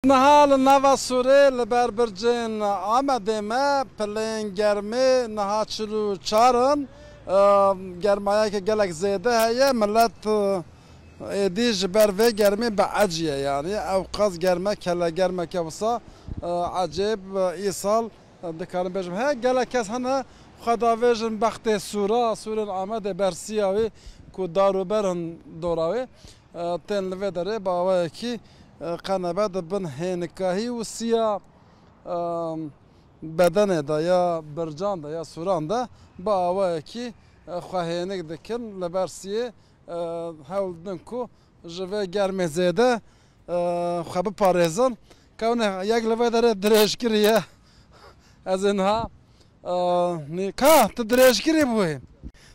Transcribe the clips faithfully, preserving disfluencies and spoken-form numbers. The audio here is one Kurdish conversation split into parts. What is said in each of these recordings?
Niha li nava Sûrê li ber bircên Amedê me, pilên germê niha çil û çar in. Ehm, germayeke gelek zêde heye. Milet, e, êdî ji ber vê germê bi ecî ye, yanî ew qas germe, kele germeke wisa, e, ecêb, e, îsal, e, dikarim bêjim. Heye gelek kes hene xwe davêjin bextê Sûra, Sûrên Amedê bersiya wî ku dar û ber in dora wê. E, tên li vê derê bi awayekî, e, qenebe di bin hênikahî û siya, e, bedenê de ya bircan de ya sûran de bi awayekî, e, xwe hênik dikin. Li ber siyê, e, hewl didin ku ji vê germê zêde, e, xwe biparêzin. Kewne yek li vê derê dirêjkirî ye. Ez ê niha, e, nî-, ka tu dirêjkirî bûyî.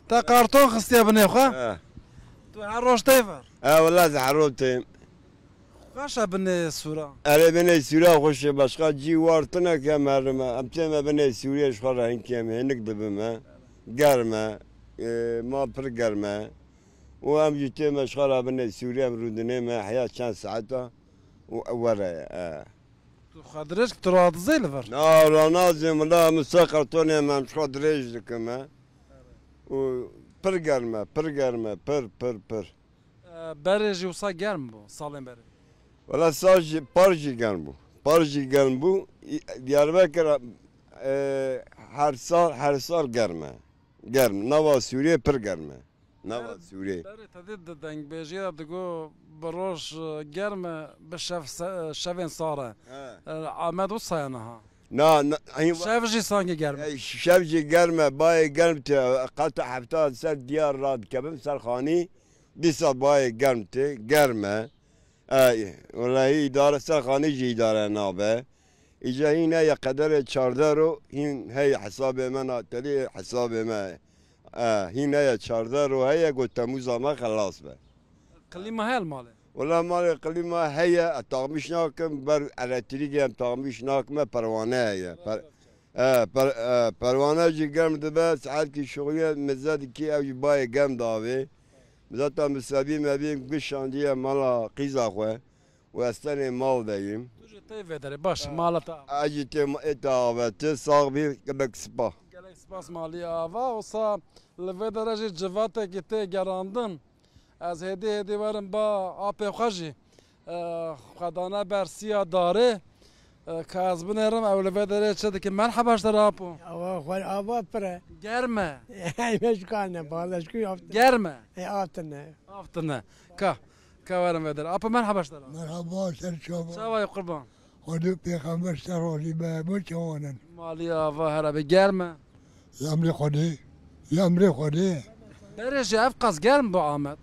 Te karton xistiye binê xwe. He. Tu her roj tê ver. E, wela ez her roj têm. Xweş e binê sûra. Erê, binê sûra xweş e, başqa cî war tune ke em herime. Em tême binê sûriyê ji xwe re hin kêm hênik dibime. Germ e. E, ma pir germ e. Û em jî tême ji xwe re binê sûriyê, em rûdinê me heya çend saeta û were ye. E. Tu xwe dirêj, tu radizê li vir? Na, ranazê min da, min ser kartonê me, em ji xwe dirêj dikim me. Û pir germ e, pir germ e, pir, pir, pir. E, berê jî wisa germ bû, salên berê? Wela sal jî, par jî germ bû. Par jî germ bû. Î-, Diyarbekir, e, her sal, her sal germ e. Germ. Nava Sûriyê pir germ e. Nava Sûriyê. Berê te dî di dengbêjiyê de digo bi roj, e, germ e, bi şev se-, e, şevên sar e. He. E, Amed wisa ye niha? Na, na, hîn va- Şev jî sankî germ e. E, şev jî germ e, bayê germ tê. Qet hefta ser diyar radikevim, ser xanî, dîsa bayê germ tê, germ e. E, welahî îdare ser xanî jî îdare nabe. Îca hîn heye qederê çardeh ro, hîn heye hesabê me, natelî hesabê me. E, hîn heye çardeh ro heye, got Temûza me xelas be. Klîma heye li malê? Wela malê klîma heye, e, taxmîş nakim, ber elektrîkê em taxmîş nakime, perwane heye. Per-, e, per-, e, perwane jî germ dibe, saetkî şixulî ye, mize dikî, ew jî bayê germ davê. Zaten misebî mebî gişandiye mala qîza xwe û ez tenê mal de yim. Tu jî tê vê derê, baş, mala te ava. Ez jî tê ma-, ê te aveti, sax bî, gelek spas. Gelek spas malî ava, wisa li vê derê jî civatekî tê gerandin. Ez hêdî hêdî werim ba apê xwe jî, e, xwe dane ber siya darê, e, ka ez binêrim, ew li vê derê çi dike. Merheba ji te re apo. Ava xwe ava pir e. Germ e. Ey meşkan e, bala şkû aftin. Germ e. Ê, aftin e. Aftin e. Ka, ka werim vê derê. Apo merheba ji te re. Merhaba, ser çava. Çava ye qurban. Xwedê û pêxember ser razî be, hemû çawan in. Malî ava here be germ e. Li emrê Xwedê, li emrê Xwedê. Berê jî ev qas germ bû Amed.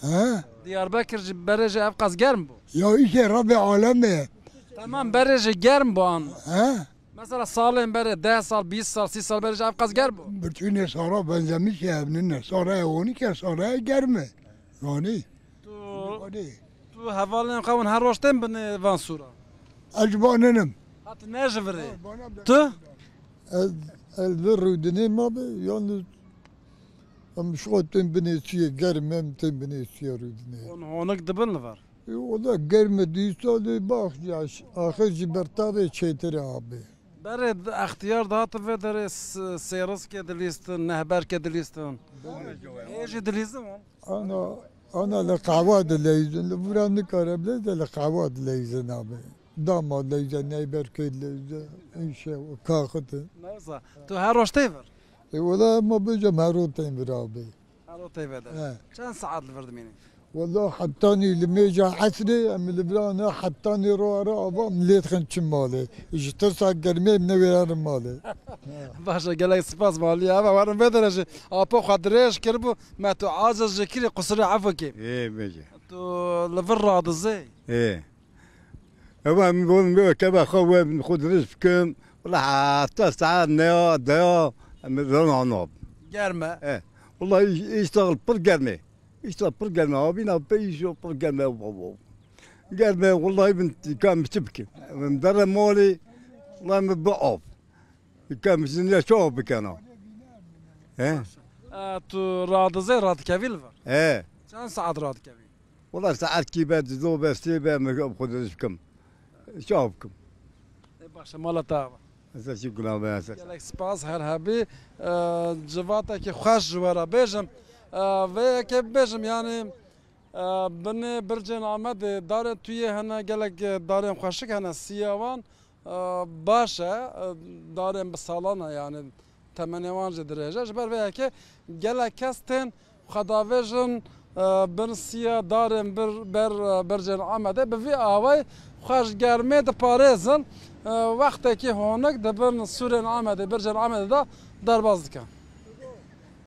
He? Diyarbekir jî berê jî ev qas germ bû. Ya îşê Rebbê alemê. Tamam, berê jî germ bû an. He? Mesela salên berê, deh sal, bîst sal, sî sal berê jî ev qas germ bû. Bütünê sara benzemiş e, ev nîne. Sara ew nîke, sara germ e. Yanî. Tu, Xwedê. Tu hevalên xwe hûn her roj tên binê van sûra? Ez ji ba ninim. Ha, tu ne ji virê? Tu? Ez, ez vir rûdinê ma be, yalnız em ji xwe tên binê çiyê germ, em tên binê çiyê rûdinê. Hûn honik dibin li vir? E, o da germ e, dîsa lê bax, ya, axir ji bertavê çêtir e abi. Berê d-, extiyar dihatin vê derê s-, sêrizkê dilîstin, nehberkê dilîstin. Ê jî dilîzin wan? Ana, ana li qehwa dileyzin, li vira nikare bileyze, li qehwa dileyzin abi. Dama dileyze, neyberkê dileyze, îşe, kaxit. Neyse, tu her roj tê vir? E, wela ma bêjim her roj tên vir abi. Halo tê vê de. He. Çend saet li vir dimînî? Wela hetanî li mêja esrê em li vir ne, hetanî ro ara ava em lê dixin çi malê. Ji tirsa germê em newêrerin malê. Baş e, gelek spas malî. Eva werin vê derê jî apo xwe dirêj kiribû, me tu aciz jî kirî, qusirê efû kê. Ê, bêje. Tu li vir radizê. Ê. Ewa min got, min got, keva xwe we min xwe dirêj bikim. Wala heta saet neya, deya, em rana nab. Germ e. E. Wala îş-, îştaxil pir germ e. Îştaxil pir germ e. Abîna pê îşo pir germ e. Germ e, wala min ka min çi bikim. Min dere malê, wala min bi av. Ka min ne çawa bikena. He? E, tu radizê radikevî li vir? He. Çend saet radikevî? Wala saetkî be, dizo be, sê be, em xwe dirêj bikim. Çawa bikim? Ê, baş e, mala te ava. Ez çi guna be ez. Gelek spas, her hebî. E, civatekî xweş ji we re bêjim. E, vê yekê bêjim, yanî, e, binê bircên Amedê darên tuyê hene, gelek, e, darên xweşik hene, siya wan, e, baş e, e, darên bi salan e, yanî temenê wan jî dirêj e. Ji ber vê yekê gelek kes tên xwe davêjin, e, bin siya darên bir, ber, e, bircên Amedê. Bi vî awayî xwe ji germê diparêzin, e, wextekî honik di bin sûrên Amedê, bircên Amedê de derbas dikin.